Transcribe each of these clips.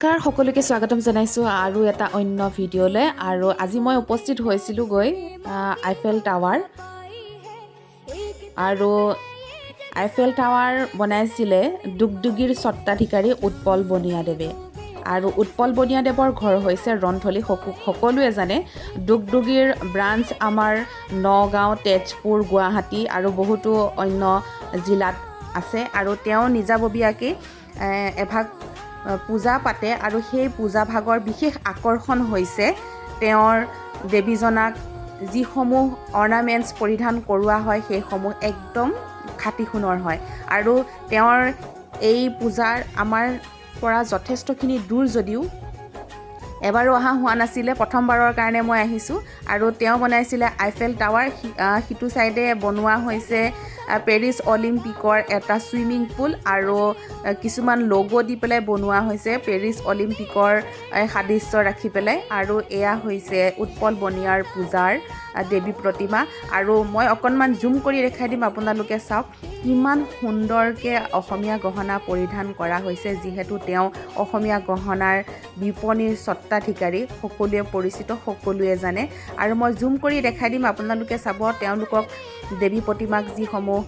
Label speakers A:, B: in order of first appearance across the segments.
A: নমস্কাৰ, সকলোকে স্বাগতম জনাইছোঁ আৰু এটা অন্য ভিডিঅ'লৈ। আৰু আজি মই উপস্থিত হৈছিলোঁ গৈ আইফেল টাৱাৰ। আৰু আইফেল টাৱাৰ বনাইছিলে দুগদুগীৰ স্বত্বাধিকাৰী উৎপল বনিয়াদেৱে। আৰু উৎপল বনিয়াদেৱৰ ঘৰ হৈছে ৰণথলী, সকলোৱে জানে। দুগদুগীৰ ব্ৰাঞ্চ আমাৰ নগাঁও, তেজপুৰ, গুৱাহাটী আৰু বহুতো অন্য জিলাত আছে। আৰু তেওঁ নিজাববীয়াকৈ এভাগ পূজা পাতে আৰু সেই পূজা ভাগৰ বিশেষ আকৰ্ষণ হৈছে তেওঁৰ দেৱীজনাক যিসমূহ অৰ্ণামেণ্টছ পৰিধান কৰোৱা হয়, সেইসমূহ একদম খাটি সোণৰ হয়। আৰু তেওঁৰ এই পূজাৰ আমাৰ পৰা যথেষ্টখিনি দূৰ যদিও এবাৰো অহা হোৱা নাছিলে, প্ৰথমবাৰৰ কাৰণে মই আহিছোঁ। আৰু তেওঁ বনাইছিলে আইফেল টাৱাৰ। সিটো ছাইডে বনোৱা হৈছে পেৰিছ অলিম্পিকৰ এটা চুইমিং পুল আৰু কিছুমান লগো দি পেলাই বনোৱা হৈছে পেৰিছ অলিম্পিকৰ সাদৃশ্য ৰাখি পেলাই। আৰু এয়া হৈছে উৎপল বনিয়াৰ পূজাৰ দেৱী প্ৰতিমা। আৰু মই অকণমান জুম কৰি দেখাই দিম, আপোনালোকে চাওক কিমান সুন্দৰকৈ অসমীয়া গহনা পৰিধান কৰা হৈছে। যিহেতু তেওঁ অসমীয়া গহনাৰ বিপণীৰ স্বত্বাধিকাৰী, সকলোৱে পৰিচিত, সকলোৱে জানে। আৰু মই জুম কৰি দেখাই দিম, আপোনালোকে চাব তেওঁলোকক দেৱী প্ৰতিমাক যিসমূহ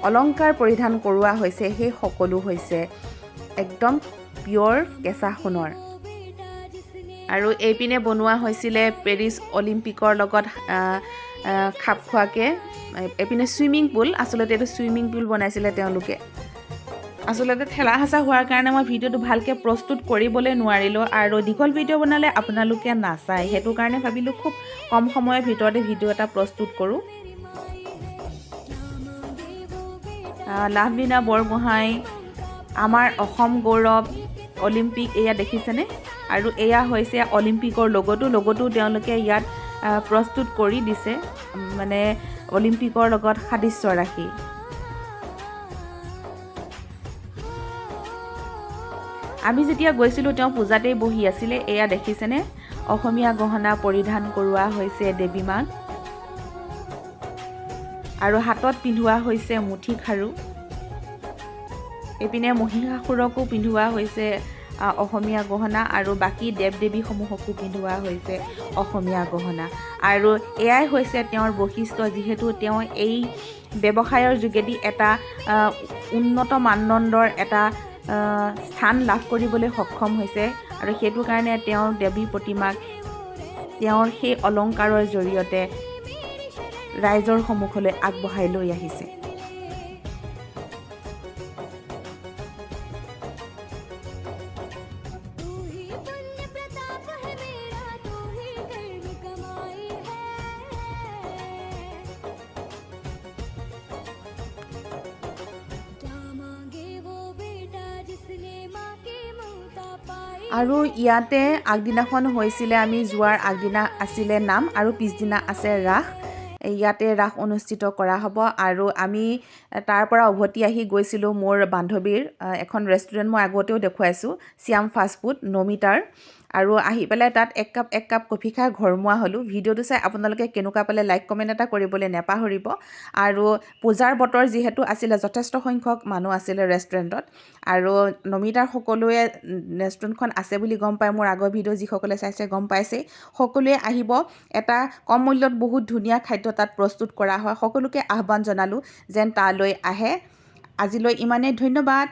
A: অলংকাৰ পৰিধান কৰোৱা হৈছে, সেই সকলো হৈছে একদম পিয়'ৰ কেঁচা সোণৰ। আৰু এইপিনে বনোৱা হৈছিলে পেৰিছ অলিম্পিকৰ লগত খাপ খোৱাকৈ এইপিনে চুইমিং পুল। আচলতে এইটো চুইমিং পুল বনাইছিলে তেওঁলোকে। আচলতে ঠেলা হেঁচা হোৱাৰ কাৰণে মই ভিডিঅ'টো ভালকৈ প্ৰস্তুত কৰিবলৈ নোৱাৰিলোঁ আৰু দীঘল ভিডিঅ' বনালে আপোনালোকে নাচায়, সেইটো কাৰণে ভাবিলোঁ খুব কম সময়ৰ ভিতৰতে ভিডিঅ' এটা প্ৰস্তুত কৰোঁ। লাভলীনা বৰগোহাঁই, আমাৰ অসম গৌৰৱ, অলিম্পিক, এয়া দেখিছেনে? আৰু এয়া হৈছে অলিম্পিকৰ লগতো, লগতো তেওঁলোকে ইয়াত প্ৰস্তুত কৰি দিছে, মানে অলিম্পিকৰ লগত সাদৃশ্য ৰাখি। আমি যেতিয়া গৈছিলোঁ, তেওঁ পূজাতেই বহি আছিলে। এয়া দেখিছেনে? অসমীয়া গহনা পৰিধান কৰোৱা হৈছে দেৱী মাক আৰু হাতত পিন্ধোৱা হৈছে মুঠি খাৰু। এইপিনে মহিষাসুৰকো পিন্ধোৱা হৈছে অসমীয়া গহনা আৰু বাকী দেৱ দেৱীসমূহকো পিন্ধোৱা হৈছে অসমীয়া গহনা। আৰু এয়াই হৈছে তেওঁৰ বৈশিষ্ট্য, যিহেতু তেওঁ এই ব্যৱসায়ৰ যোগেদি এটা উন্নত মানদণ্ডৰ এটা স্থান লাভ কৰিবলৈ সক্ষম হৈছে। আৰু সেইটো কাৰণে তেওঁৰ দেৱী প্ৰতিমাক তেওঁৰ সেই অলংকাৰৰ জৰিয়তে ৰাইজৰ সন্মুখলৈ আগবঢ়াই লৈ আহিছে।
B: तू ही पुण्य प्रताप है मेरा, तू ही कर्म कमाई है। क्या मांगे वो बेटा जिसने माँ की ममता पाई?
A: আৰু ইয়াতে আগদিনাখন হৈছিলে, আমি যোৱাৰ আগদিনা আছিলে নাম আৰু পিছদিনা আছে ৰাস। ইয়াতে ৰাস অনুষ্ঠিত কৰা হ'ব। আৰু আমি তাৰ পৰা উভতি আহি গৈছিলোঁ মোৰ বান্ধৱীৰ এখন ৰেষ্টুৰেণ্ট, মই আগতেও দেখুৱাইছোঁ, শ্যাম ফাষ্টফুড নমিতাৰ। আৰু আহি পেলাই তাত এক কাপ এক কাপ কফি খাই ঘৰমুৱা হ'লোঁ। ভিডিঅ'টো চাই আপোনালোকে কেনেকুৱা পালে লাইক কমেণ্ট এটা কৰিবলৈ নেপাহৰিব। আৰু পূজাৰ বতৰ যিহেতু আছিলে, যথেষ্ট সংখ্যক মানুহ আছিলে ৰেষ্টুৰেণ্টত। আৰু নমিতাৰ সকলোৱে ৰেষ্টুৰেণ্টখন আছে বুলি গম পায়, মোৰ আগৰ ভিডিঅ' যিসকলে চাইছে গম পাইছেই, সকলোৱে আহিব। এটা কম মূল্যত বহুত ধুনীয়া খাদ্য তাত প্ৰস্তুত কৰা হয়। সকলোকে আহ্বান জনালোঁ যেন তালৈ আহে। আজিলৈ ইমানেই, ধন্যবাদ।